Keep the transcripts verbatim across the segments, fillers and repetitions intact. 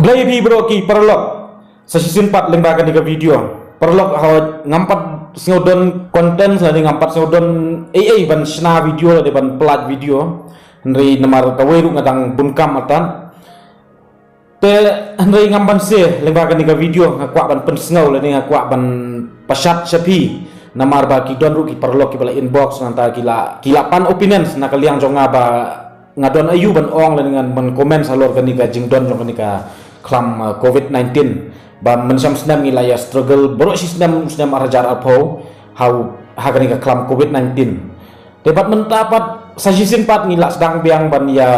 Khublei phi bro ki paralok. Sa shisien pat lyngba kane ka video. Paralok, ha ngam pat sngew don content lane ngam pat sngew don ei ei ban shna video lane ban pynlait video. Hynrei namar kawei ruh nga dang bun kam artat. Te hynrei ngam ban sngewthuh lyngba kane ka video, nga kwah ban pynsngew lane nga kwah ban pashat sha phi. Namar ba ki don ruh ki paralok kiba la inbox nangta ki la, ki la pan opinions na ka liang jong nga ba nga don aïu ban ong lane ngan ban comment halor kane ka jingdon jong kane ka khlam, uh, covid nineteen. Ba mynshem snem ngi la ïa struggle baroh shi snem, snem ar hajar arphew, ha, ha kane ka khlam covid nineteen. Te bad mynta pat sa shisien pat ngi la sdang biang ban ïa,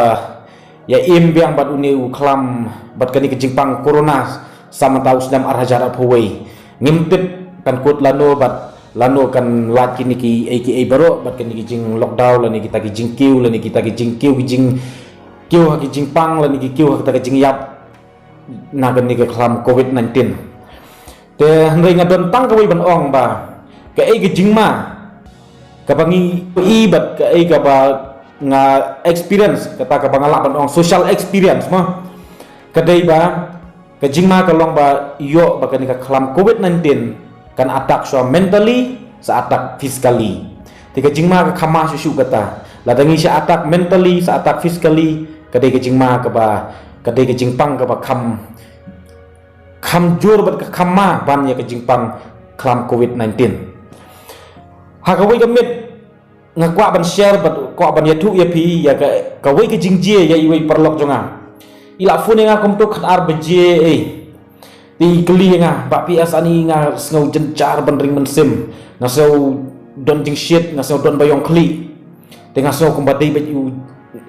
ïa im biang bad une u khlam, bad kane ka jingpang corona sa mynta u snem ar hajar arphew wei. Ngim tip kan kut lano bad lano kan lait kine kiei kiei baroh, bad kine ki jing lockdown lane kita ki jingkiew lane kita ki jingkiew, ki jingkiew ha ki jingpang lane ki kiew ha kita ki jingïap na kane ka khlam covid nineteen. Te hynrei nga don tang kawei ban ong ba kaei ka jingma kaba ngi i bad kaei kaba nga experience, kata kaba nga lah ban ong social experience mo, ka dei ba ka jingma ka long ba ïoh ba kane ka khlam covid nineteen kan attack shuwa mentally, sa attack physically. Te ka jingma ka kham ma shuh shuh kata. Lada ngi sa attack mentally, sa attack physically, ka dei ka jingma kaba, ka dei ka jingpang kaba kham, kham jur bad ka kham ma ban ïa ka jingpang khlam covid nineteen. Ha kawei ka miet nga kwah ban share bad kwah ban ïathuh ïa phi ïa ka, kawei ka jingjia ïa iwei paralok jong nga. I la phone ïa nga kumto khatar baje ei. Te i kylli ïa nga, Bah P S, ani nga sngew jynjar ban ring mynsiem. Nga sngew don jingshit, nga sngew don ba ïong khlieh. Te nga sngew kumba dei bad u,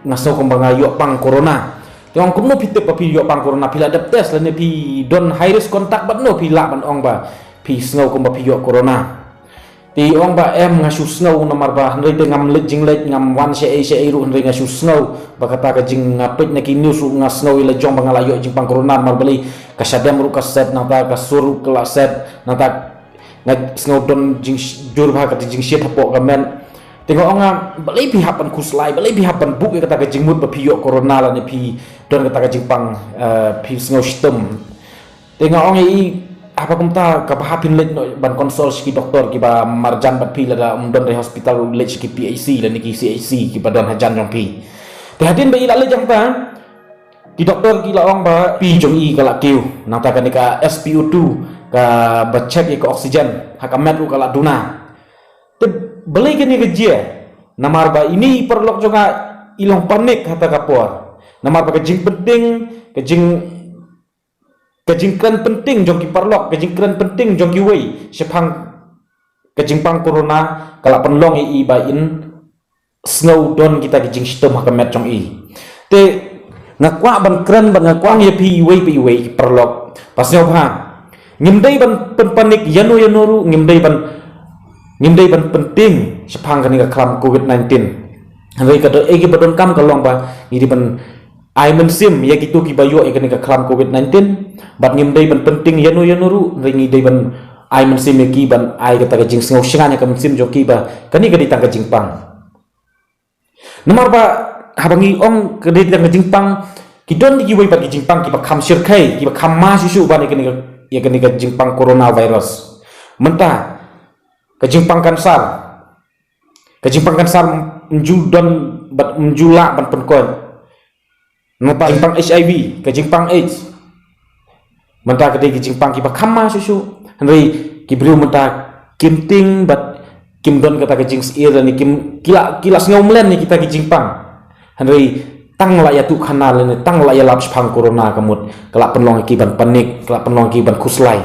nga sngew kumba nga ïoh pang corona. Te nga ong kumno phi tip ba phi ïoh pang corona, phi la dep test lane phi don high risk contact bad no phi lah ban ong ba phi sngew kumba phi ïoh corona. Te i ong ba em nga shu sngew namar ba hynrei te ngam leit jingleit, ngam wan shaei shaei ruh hynrei nga shu sngew ba kata ka jing, nga peit na ki news ruh nga sngew ïa la jong ba nga la ïoh jingpang corona namar balei ka shadem ruh ka set, nangta ka sur ruh ka la set, nangta nga sngew don jing, jur bha kata jingshit hapoh ka met. Te nga ong nga, balei phi hap ban khuslai, balei phi hap ban buh ïa kata ka jingmut ba phi ïoh corona lane phi don kata ka jingpang, eh, phi sngew shitom. Te nga ong ïa i, haba kumta kaba hap phin leit noh ban consult sha ki doktor kiba marjan bad phi, lada ym don ha hospital leit sha ki P H C lane ki C H C kiba don hajan jong phi. Te hadien ba i la leit hangta, ki doktor ki la ong ba phi jong i ka la kiew, nangta kane ka S P O two kaba check ïa ka oxygen ha ka met ruh ka la duna. Te balei kane ka jia? Namar ba ine i paralok jong nga i long panic ha kata ka por. Namar ba ka jingpynting, ka jing, ka jingkren pynting jong ki paralok, ka jingkren pynting jong kiwei shaphang ka jingpang corona ka la pynlong ïa i ba in sngew don kita ki jingshitom ha ka met jong i. Te nga kwah ban kren bad nga kwah ïa phi iwei pa iwei ki paralok, ba sngewbha ngim dei ban pynpanic ïano ïano ruh, ngim dei ban, ngim dei ban pynting shaphang kane ka khlam covid nineteen. Hynrei kaei kaba donkam ka long ba ngi dei ban ai mynsiem ïa kito kiba ïoh ïa kane ka khlam covid nineteen, bad ngim dei ban pynting ïano ïano ruh, hynrei ngi dei ban ai mynsiem ïa ki, ban ai kata ka jingsngew shngaiñ ha ka mynsiem jong ki ba kane ka dei tang ka jingpang. Namar ba haba ngi ong ka dei tang ka jingpang, ki don kiwei pat ki jingpang kiba kham shyrkhei, kiba kham ma shuh shuh ban ïa kane ka, ïa kane ka jingpang coronavirus. Mynta ka jingpang kansar, ka jingpang kansar ym ju don bad ym ju lah ban pynkoit. Nangta jingpang H I V, ka jingpang AIDS. Mynta ka dei ka jingpang kiba kham ma shuh shuh. Hynrei ki briew mynta kim tieng bad kim don kata ka jingsyier lane kim, ki la, ki la sngew mlien ïa kita ki jingpang. Hynrei tang la ïathuh khana lane tang la ïalap shaphang corona ka mut ka la pynlong ïa ki ban panic, ka la pynlong ïa ki ban khuslai.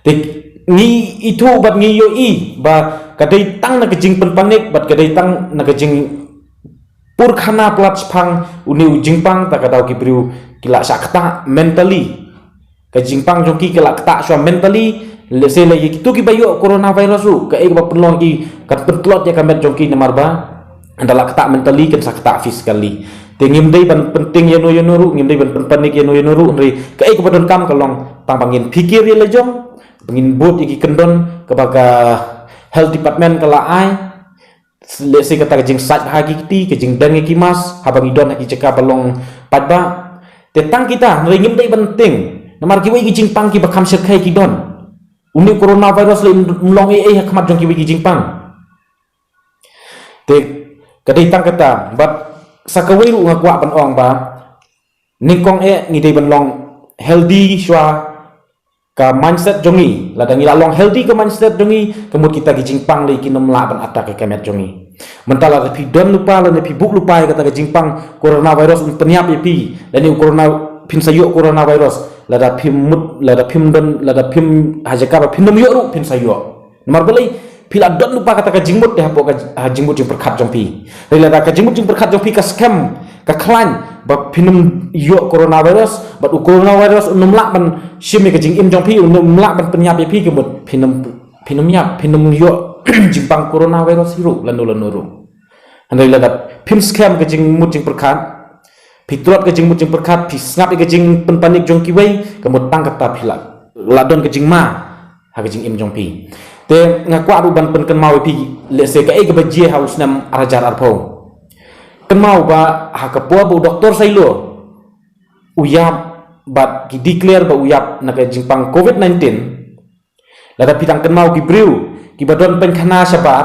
Te ngi ithuh bad ngi ïohi ba ka dei tang na ka jingpynpanic bad ka dei tang na ka jingpyrkhana palat shaphang une u jingpang, ta ka daw ki briew ki la shah ktah mentally. Ka jingpang jong ki ka la ktah shuwa mentally. Lehse lei ïa kito kiba ïoh coronavirus ruh, kaei kaba pynlong ki, kan pyntlot ïa ka met jong ki namar ba ynda la ktah mentally kan sa ktah physically. Te ngim dei ban pynting ïano ïano ruh, ngim dei ban pynpanic ïano ïano ruh, hynrei kaei kaba donkam ka long tang ba ngin phikir ïa la jong, ba ngin bud ïa ki kyndon kaba ka health department ka la ai. Lehse kata ka jingsait bha ki kti, ka jingdeng ïa ki mask haba ngi don ha ki jaka ba long paidbah. Te tang kita, hynrei ngim dei ban tieng. Namar kiwei ki jingpang kiba kham shyrkhei ki don. Une u coronavirus leh ym long ei ei ha khmat jong kiwei ki jingpang. Te ka dei tang kata, bad sa kawei ruh nga kwah ban ong ba nyngkong eh ngi dei ban long healthy shuwa ka mindset jong ngi. Lada ngi la long healthy ka mindset jong ngi, ka mut kita ki jingpang lei kin ym lah ban attack ïa ka met jong ngi. Mynta lada phi don lypa lane phi buh lypa ïa kata ka jingpang coronavirus un pynïap ïa phi, lane u corona, phin sa ïoh coronavirus, lada phim mut, lada phim don, lada phim ha jaka ba phin ym ïoh ruh phin sa ïoh. Namar balei? Phi la don lypa kata ka jingmut te hapoh ka, ha jingmut jingpyrkhat jong phi. Hynrei lada ka jingmut jingpyrkhat jong phi ka skhem, ka khlaiñ ba phin ym ïoh coronavirus, bad u coronavirus un ym lah ban shim ïa ka jingim jong phi, un ym lah ban pynïap ïa phi, ka mut phin ym, phin ym ïap, phin ym ïoh jingpang coronavirus hi ruh lano lano ruh. Hynrei lada phim skhem ka jingmut jingpyrkhat, phi tlot ka jingmut jingpyrkhat, phi sngap ïa ka jingpynpanik jong kiwei, ka mut tang kata phi la, la don ka jingma ha ka jingim jong phi. Te nga kwah ruh ban pynkynmaw ïa phi, lehse kaei kaba jia ha u snem ar hajar arphew. Kynmaw ba ha ka por ba u doktor Sailo u ïap bad ki declare ba u ïap na ka jingpang covid nineteen, lada phi dang kynmaw ki briew kiba don pynkhana shabar,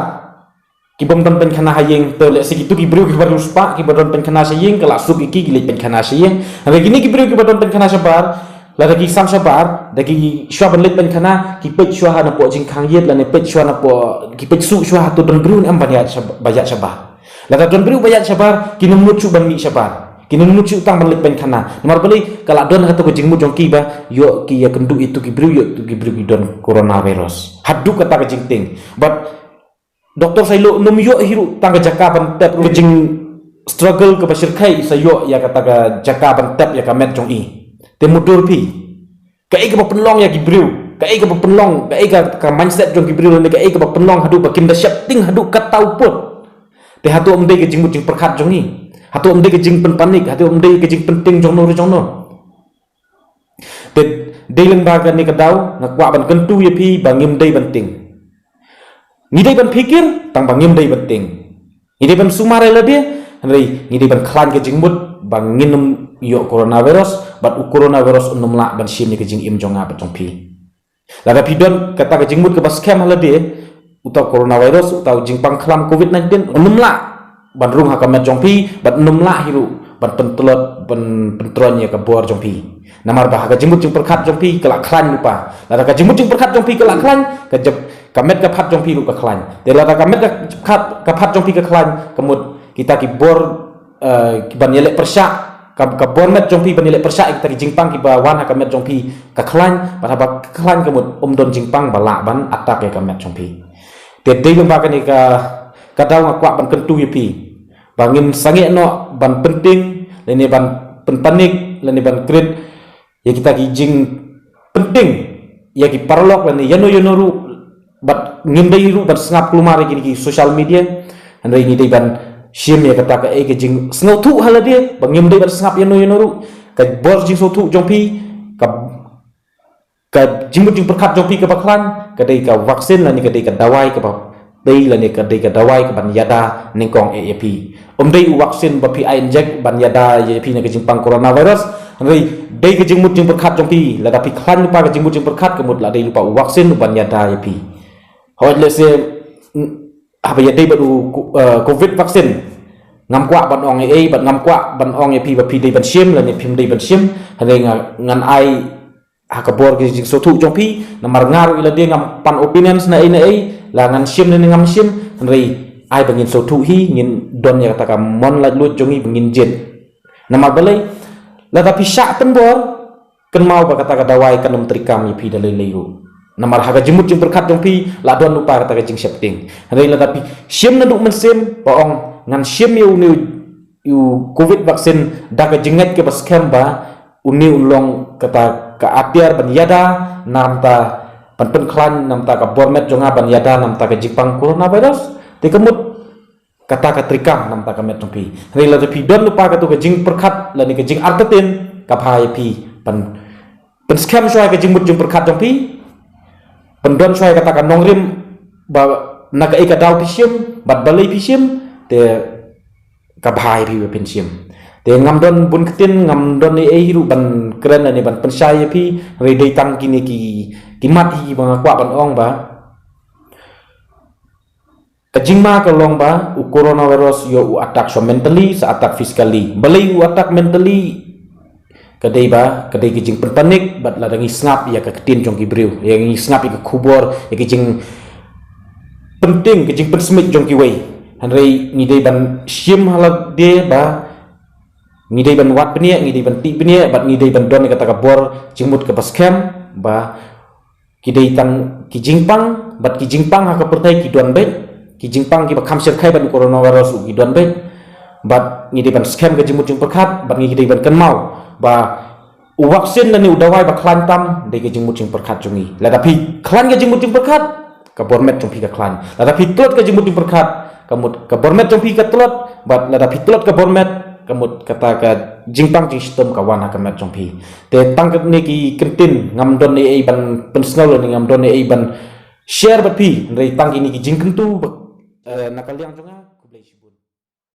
ki bym don pynkhana ha ïing, te lehse kitu ki briew kiba riewspah, kiba don pynkhana sha ïing, ka la suk ïa ki, ki leit pynkhana sha ïing. Hynrei kine ki briew kiba don pynkhana shabar, lada ki sam shabar, da ki shuwa ban leit pynkhana, ki peit shuwa ha napoh jingkhang ïit, lane peit shuwa napoh, ki peit suk shuwa hato don briew ne em ban ïaid shab-, ba ïaid shabar. Lada don briew ba ïaid shabar, kin ym nud shuh ban mih shabar. Kin ym nud shuh tang ban leit pynkhana. Namar balei? Ka la don hato ka jingmut jong ki ba ïoh ki ïakynduh ïa kitu ki briew, ïoh kitu ki briew ki don coronavirus. Haduh kata ka jingtieng. Bad doktor Sailo um ïoh hi ruh tang ka jaka ban tep ruh, ka jing struggle kaba shyrkhei sa ïoh ïa kata ka jaka ban tep ïa ka met jong i. Te mutdur phi. Kaei kaba pynlong ïa ki briew, kaei kaba pynlong, kaei ka, ka mindset jong ki briew, lane kaei kaba pynlong haduh ba kim da sheptieng haduh katta u pud. Te hato um dei ka jingmut jingpyrkhat jong ngi? Hato um dei ka jingpynpanik? Hato um dei ka jingpyntieng jongno re jongno? Te dei lyngba kane ka daw nga kwah ban kyntu ïa phi ba ngim dei ban tieng. Ngi dei ban phikir tang ba ngim dei ban tieng. Ngi dei ban sumar ïa lade, hynrei ngi dei ban khlaiñ ka jingmut ba ngin ym ïoh coronavirus, bad u coronavirus un ym lah ban shim ïa ka jingim jong nga bad jong phi. Lada phi don kata ka jingmut kaba skhem ha lade, uta u coronavirus, uta u jingpang khlam covid nineteen, un ym lah ban rung ha ka met jong phi, bad un ym lah hi ruh ban pyntlot, ban pyntroiñ ïa ka bor jong phi. Namar ba ha ka jingmut jingpyrkhat jong phi ka la khlaiñ lypa. Lada ka jingmut jingpyrkhat jong phi ka la khlaiñ, ka jep, ka met ka phad jong phi ruh ka khlaiñ. Te lada ka met ka phad, ka phad jong phi ka khlaiñ, ka mut kita ki bor, eh, ki ban ïaleh pyrshah, ka, ka bor met jong phi ban ïaleh pyrshah ïa kita ki jingpang kiba wan ha ka met jong phi ka khlaiñ, bad haba ka khlaiñ ka mut um don jingpang ba lah ban attack ïa ka met jong phi. Te dei lyngba kane ka, ka daw nga kwah ban kyntu ïa phi ba ngin sangeh noh ban pyntieng, lane ban pynpanik, lane ban krit ïa kita ki jingpyntieng ïa ki paralok lane ïano ïano ruh, bad ngim dei ruh ban sngap kulmar ïa kine ki social media. Hynrei ngi dei ban shim ïa kata kaei ka jingsngewthuh ha lade ba ngim dei ban sngap ïano ïano ruh. Ka bor jingsngewthuh jong phi, ka, ka jingmut jingpyrkhat jong phi kaba khlaiñ, ka dei ka vaccine lane ka dei ka dawai kaba dei, lane ka dei ka dawai kaban ïada nyngkong eh ïa phi. Um dei u vaccine ba phi ai inject ban ïada ïa phi na ka jingpang coronavirus. Hynrei dei ka jingmut jingpyrkhat jong phi, lada phi khlaiñ lypa ka jingmut jingpyrkhat, ka mut la dei lypa u vaccine uban ïada ïa phi. Hooid, lehse, mm, haba ïadei bad u co-, eh, covid vaccine, ngam kwah ban ong ei ei, bad ngam kwah ban ong ïa phi ba phi dei ban shim lane phim dei ban shim. Hynrei nga, ngan ai ha ka bor ka jingsngewthuh jong phi, namar nga ruh ïa lade ngam pan opinions na ei na ei, la ngan shim ne ngam shim, hynrei ai ba ngin sngewthuh hi, ngin don ïa kata ka mon laitluid jong ngi ba ngin jied. Namar balei? Lada phi shah pynbor, kynmaw ba kata ka dawai kan ym treikam ïa phi da lei lei ruh. Namar ha ka jingmut jingpyrkhat jong phi la don lypa kata ka jingsheptieng. Hynrei lada phi shim naduh mynsiem ba ong ngan shim ïa une u covid vaccine da ka jingngeit kaba skhem ba une un long kata ka atiar ban ïada na bynta, ban pynkhlaiñ na bynta ka bor met jong nga ban ïada na bynta ka jingpang coronavirus, te ka mut kata ka treikam na bynta ka met jong phi. Hynrei lada phi don lypa katu ka jingpyrkhat lane ka jingartatien, ka bha ïa phi ban pynskhem shuwa ïa ka jingmut jingpyrkhat jong phi, pyndon shuwa ïa kata ka nongrim ba na kaei ka daw phi shim bad balei phi shim, te ka bha ïa phi ba phin shim. Te ngam don bun ktien, ngam don ei ei ruh ban kren ne ban pynshai ïa phi, hynrei dei tang kine ki, ki mat hi ba nga kwah ban ong ba ka jingma ka long ba u coronavirus ïoh u attack sha mentally, sa attack physically. Balei u attack mentally? Ka dei ba, ka dei ka jingpynpanik, bad lada ngi sngap ïa ka ktien jong ki briew, ïa ngi sngap ïa ka khubor, ïa ka jingpynting, ka jingpynsmit jong kiwei. Hynrei ngi dei ban shim ha lade ba ngi dei ban wad bniah, ngi dei ban tih bniah, bad ngi dei ban don ïa kata ka bor jingmut kaba skhem, ba ki dei tang ki jingpang, bad ki jingpang ha ka pyrthei ki don beit, ki jingpang kiba kham shyrkhei bad u coronavirus ruh ki don beit, bad ngi dei ban skhem ka jingmut jingpyrkhat, bad ngi dei ban kynmaw ba u vaksin lane u dawai ba khlaiñ tam dei ka jingmut jingpyrkhat jong ngi. Lada phi khlaiñ ka jingmut jingpyrkhat, ka bor met jong phi ka khlaiñ. Lada phi tlot ka jingmut jingpyrkhat, ka mut ka bor met jong phi ka tlot, bad lada phi tlot ka bor met, ka mut kata ka jingpang jingshitom ka wan ha ka met jong phi. Te tang katne ki ktien, ngam don ei ei ban pynsngew lane ngam don ei ei ban share bad phi, hynrei tang kine ki jingkyntu ba, eh, na ka liang jong nga, khublei shibun.